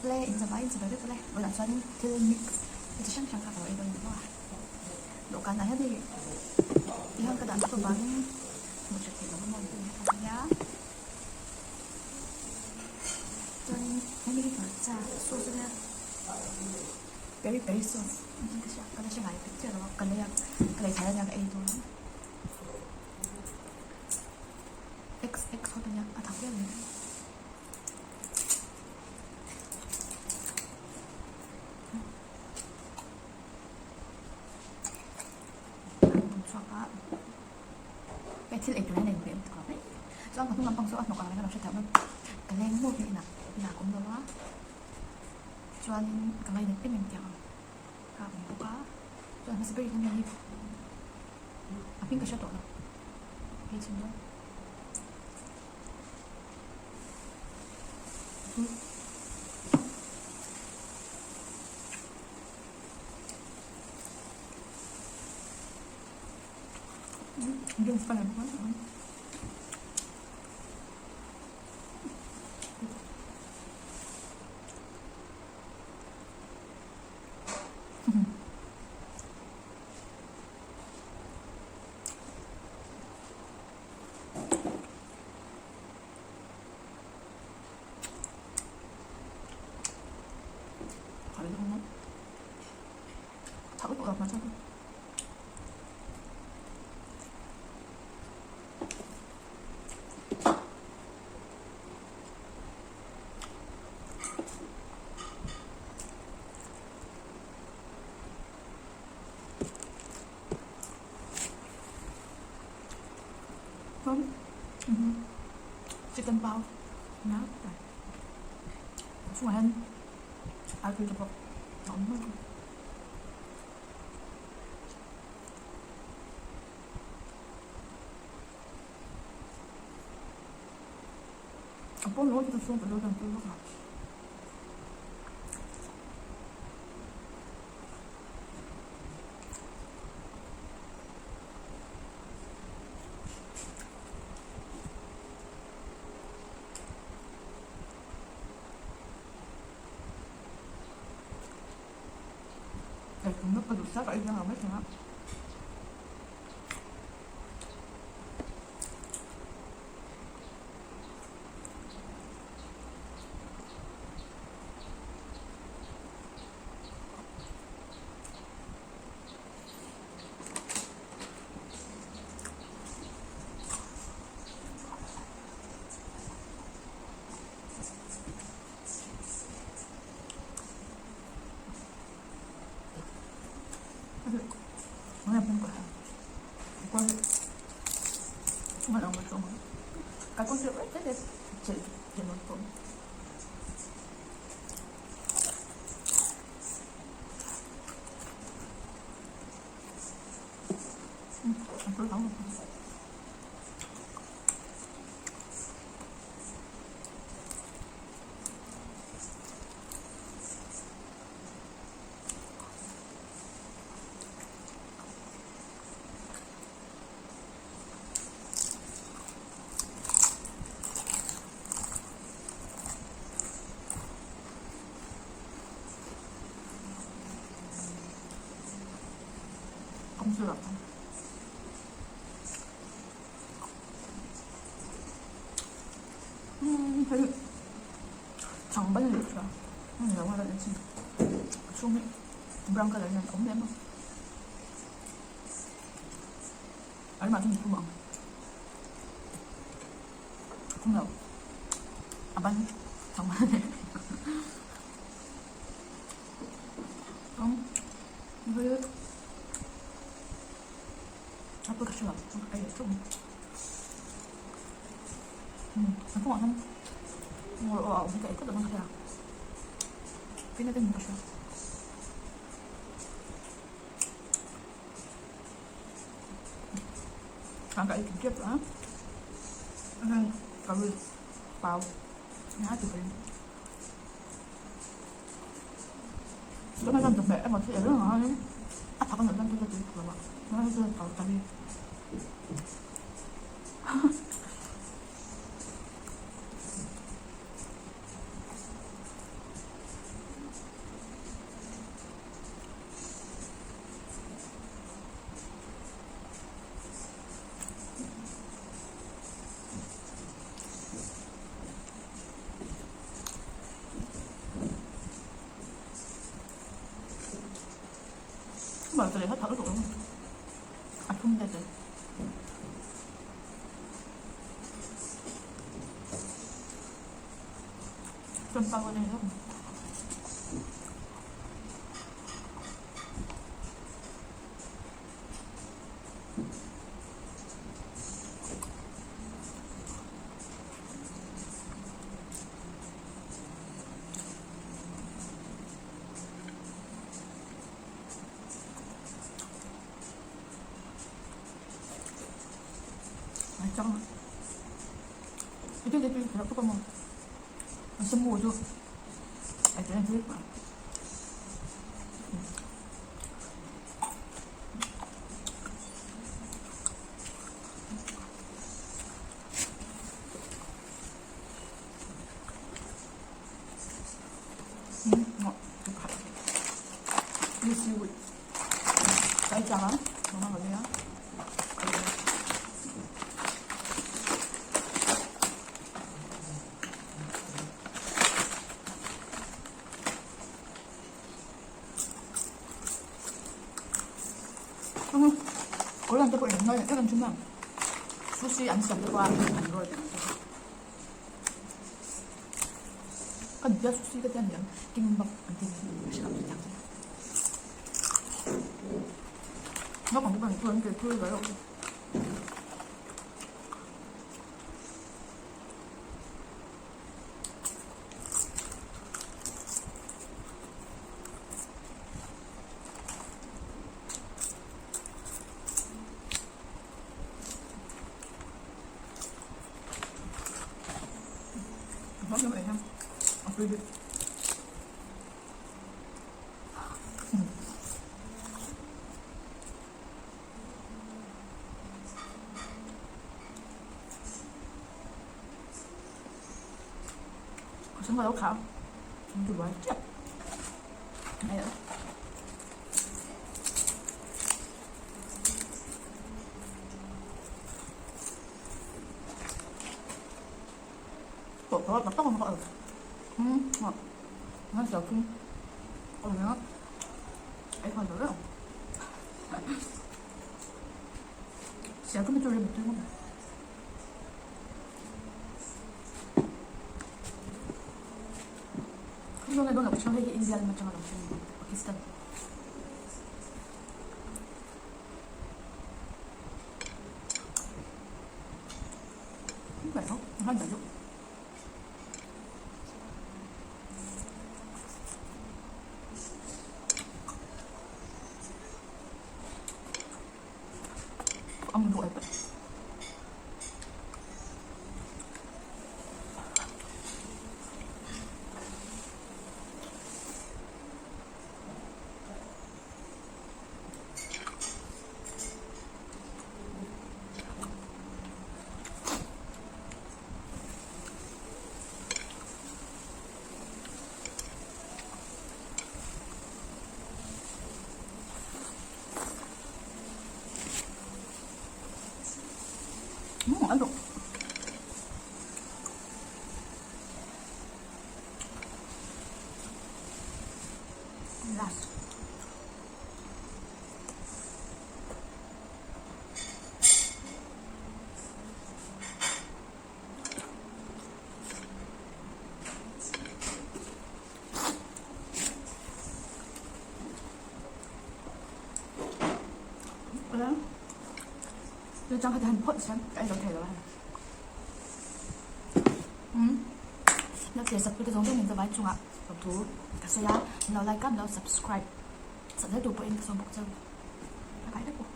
Le in zavai in chibai vek ule vawiinah chuanin thil mix chi hrang hrang kha ka lo ei dawn a ni bawk a dawhkanah hian hei tihian ka dah bawk avangin hmuh that theih loh a maw tih hi ka hria chuanin hemi hi hmarcha sauce ania peri peri sauce niin ka hria ka la hre ngai bik chiah lo a ka lei a ka lei thar ania ka ei dawn x x hot ania a tha viau mai. Hei thil eitur hian a inhmeh lutuk a mai chuan ka hnung lampang chu a hnawk ang reng a lo hre theih a ka leng mawp hi inah inah ka awm lo a chuanin ka ngainat em em tiang ang kha a awm bawk a chuan hmasa ber hi hei a hming ka hre tawh lo hei chhun dawn. Chicken pau nia a chungah hian artui te pawh a awm nual a. A pawn rawng chu chhung ka lo dang tui vak a. Eichawmna ka duh sa ka ei hian a mai thei a. Chhang ban a ni tha a ni lo a rawn chin a chhung hi brown colour hian a awm lem a a lamah chuan thum a ang a thum lo a ban chhang ban a ni a pawi ka hre lo a ei leh teuh mai. A hnungah hian ngawi aw a awm hi ka ei tlat lo ang ka hria peanut a ni ka hria a ka ei kim tep tawh a heng curry pau nia ti ka ring tunah hian chawhmeh emaw thil ei reng ang hian a thak a nih chuan thil ka tui lo a tunah hian chuan curry. Hmarcha leh kha thak lutuk lo a thlum daih tel. Chuan pang a nei hlawm. Kawr te pawh in ngaih em em thin a sushi an siam te pawh a an roll te ka nupui a sushi ka tia niang kimbap an ti a hre lo tak naupang te pawh an an kei phur ve reuh. Last. Lo thlir sak tute zawng zawng in zawai chungah thu ka sawi a, lo like a, lo subscribe sak zel tur pawhin ka sawm bawk cheu. Bye bye vek u.